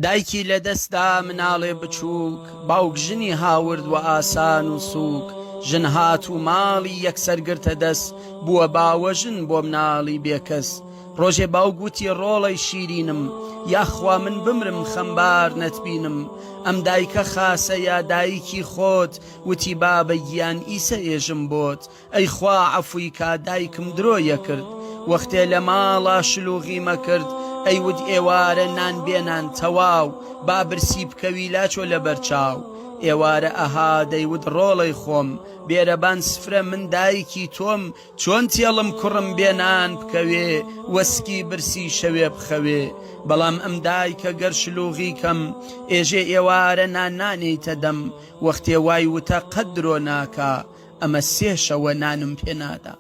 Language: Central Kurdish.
دایکی لە دەست دا مناڵێ بچووک باوک ژنی هاورد وە ئاسان و سووک ژن هات و ماڵی یەکسەر گرتە دەس بووە باوەژن بۆ مناڵی بێکەس ڕۆژێ باوک وتی ڕۆڵەی شیرینم یاخوا من بمرم خەمبار نەتبینم ئەم دایکە خاسە یا دایکی خۆت وتی بابە گیان ئیسە ئێژم بۆت ئەی خوا عەفوی کا دایکم درۆ یەکرد وەختێ لە ماڵا شلوغی مەکرد ئەی وت ئێوارە نان بێنان تەواو با برسی بکەوی لاچۆ لەبەر چاو ئێوارە ئەها دەیوت ڕۆڵەی خۆم بێرە بان سفرە من دایکی تۆم چۆن تێڵم کوڕم بێ نان بکەوێ وە سکی برسی شەوێ بخەوێ بەڵام ئەم دایکە گەر شلوغی کەم ئێژێ ئێوارە نان نانێیتە دەم وەختێ وای وتە قەت درۆ ناکا ئەمە سێ شەوە نانم پێ نادا.